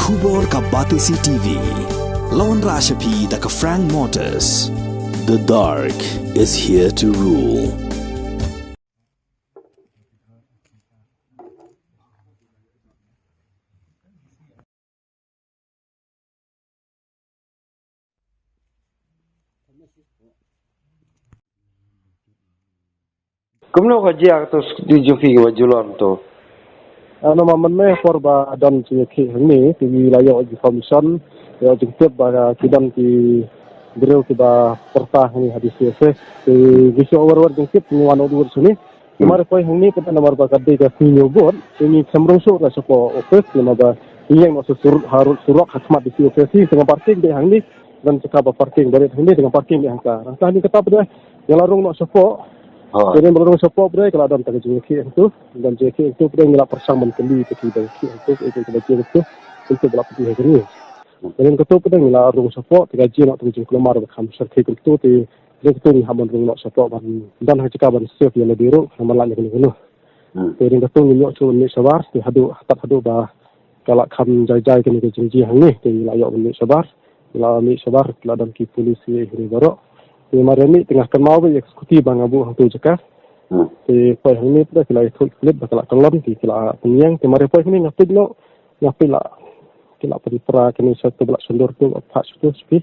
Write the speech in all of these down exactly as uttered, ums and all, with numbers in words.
Khubor ka Batesi T V. La wanrah sha phi da ka Frank Motors. The dark is here to rule. Kumno ka jia ka tu, di jong phi ba julor tu? Ano ma man me por ba don chi ki hangne, ti la ïoh information, ïoh jingtip ba ki don ki briew ki ba pyrta hangne ha D C office. Ti ki shu war war jingtip ni wan dur sini. Mar poi hangne pat namar ba ka dei ka sngi New Year, ti ngi khlem rung shuh ra sha pdeng office namar ba ngi ïeng noh sha sur-, harud surok ha khmat D C office, ti nga parking dei hangne, don jaka ba parking barit hangne, ti nga parking dei hangta. Hangta ngi kata pat dei, ïa la rung noh sha pdeng. Te dei ba la rung sha pdeng pat dei, ka la don ta ka jingïakhih hangtu, don jingïakhih hangtu pat dei, ngi la pyrshang ban kylli ta ki ba ïakhih hangtu, eh, ki ba jia hangtu, hangtu ba la pynti ha kane. Te dei katu pat dei, ngi la rung sha pdeng, te ka jia noh ta ka jingkulmar ba kham shyrkhei kumtu, te Dei katu ngi hap ban rung noh sha pdeng ban don ha jaka ban safe ïa lade ruh, namar lada kano kano. Te dei katu ngi ïoh shuh ban mih shabar, te haduh, tad haduh ba ka la kham jai jai kane ka jingjia hangne, te ngi la ïoh ban mih shabar, ngi la mih shabar, la don ki police ki hangne baroh. Te mar ïa mih te nga kynmaw ba ïa ka scooty ba nga buh hangtu jaka. Te poi hangne te ki la ïathuh ki pulit ba ka la kyllon, te ki la pynïeng, te mar ïa poi hangne nga peit noh, nga peit la, ki la pynpra kine sha tu ba la sendor tu, ba phah sha tu sha phi.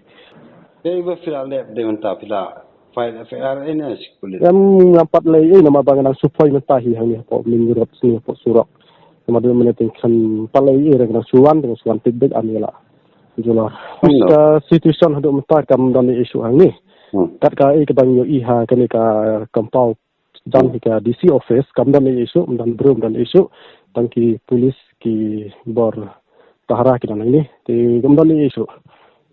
Dei ba phi la leh dei mynta phi la file F I R ei ne sha ki pulit? Em, ngam pat leh ei namar ba nga dang shu poi mynta hi hangne hapoh main road sini hapoh surok. Namar dei mynta te ngam pat leh ei, nga dang shu wan, nga dang shu wan tip beit am ïa la. Jula. Ka situation haduh mynta kam don ei ei shuh hangne. Kat ka ei kaba ngi ïohi ha kane ka compound Don hi ka D C office, kam don ei ei shuh, kam don briew, kam don ei ei shuh. Tang ki police ki bor pahara ki don hangne. Te kam don ei ei shuh.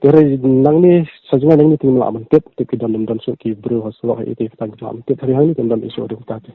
Te hynrei nangne, sa jngai nangne te ngim lah ban tip, tip ki don, don shuh ki briew ha surok ha ei te, tang ki lah ban tip, hynrei hangne kam don ei ei shuh haduh mynta te.